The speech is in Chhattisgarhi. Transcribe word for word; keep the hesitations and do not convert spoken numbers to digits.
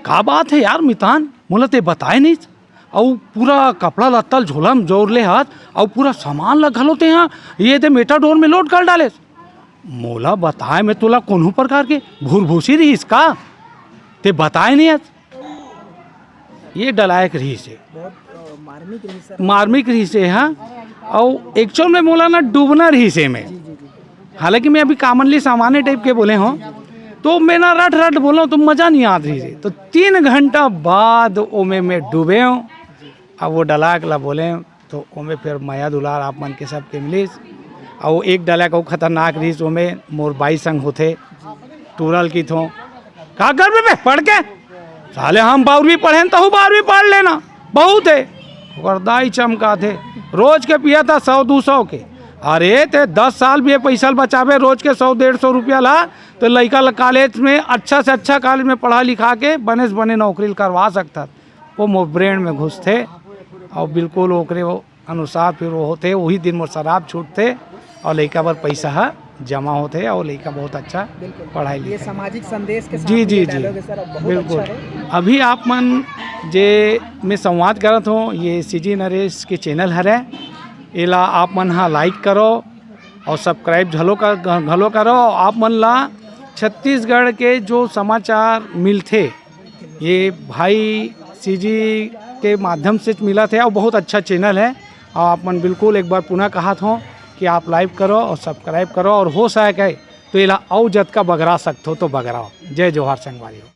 का बात हे यार मितान, मोला ते बताए नइस। अउ पूरा कपड़ा लत्ता ल झोला म जोर ले हस, अउ पूरा सामान ल घलो ते हा ये दे मेटाडोर में लोड कर डालेस। मोला बताए में तोला कोनो प्रकार के भूरभूसी रहिस का? ते बताए नइ हस। ये डलायक रहिस हे। बहुत, अ, मार्मिक रहिस हे। मार्मिक रहिस हे, हाँ। अउ actual में मोला ना डूबना रहिस हे में। जी, जी, जी। हालांकि मैं अभी commonly सामान्य type के बोले हों, तो मैं ना रट रट बोलंव तो मजा नइ आत रहिस हे। तो तीन घंटा बाद ओमे मैं डूबे हों, अब वो डलायक ला बोले हों, तो ओमे फिर मया दुलार आप मन के सबके मिलिस। अउ एक डलायक अउ खतरनाक रहिस, ओमे मोर बाई संग होथे, टूरा ल किथों, "का करबे बे पढ़ के?" "साले हम बारहवीं पढ़ेन, तहूँ बारहवीं पढ़ लेना, बहुत हे।" ओकर दाई चमकाथे, "रोज के पियत हस सौ दू सौ के। अरे ते दस साल भी ये पैसा ल बचाबे, रोज के सौ डेढ़ सौ रुपया ला, तो लइका ला college में अच्छा से अच्छा college में पढ़ा लिखा के बने से बने नौकरी ल करवा सकथस।" वो मोर brain में घुसथे अउ बिल्कुल ओकरे वो अनुसार फिर वो होथे, वही दिन मोर शराब छूटथे अउ लइका बर पैसा ह जमा होथे अउ लइका बहुत अच्छा बिल्कुल। पढ़ाई ये लिखाई। सामाजिक संदेश के साथ जी, में जी, ये जी। Dialogue है सर, बहुत बिल्कुल। अच्छा है। अभी आप मन जे मैं संवाद करत हों, ये सीजी नरेश के channel हरे, एला आप मन हा like करो अउ subscribe घलो कर, घलो करो। आप मन ला छत्तीसगढ़ के जो समाचार मिलथे, ये भाई सीजी के माध्यम से मिलत हे अउ बहुत अच्छा channel हे। अउ आप मन बिल्कुल एक बार पुनः कहत हों कि आप like करो अउ subscribe करो अउ हो सके तो एला अउ जतका बगरा सकथो तो बगराओ। जय जोहार संगवारी हो।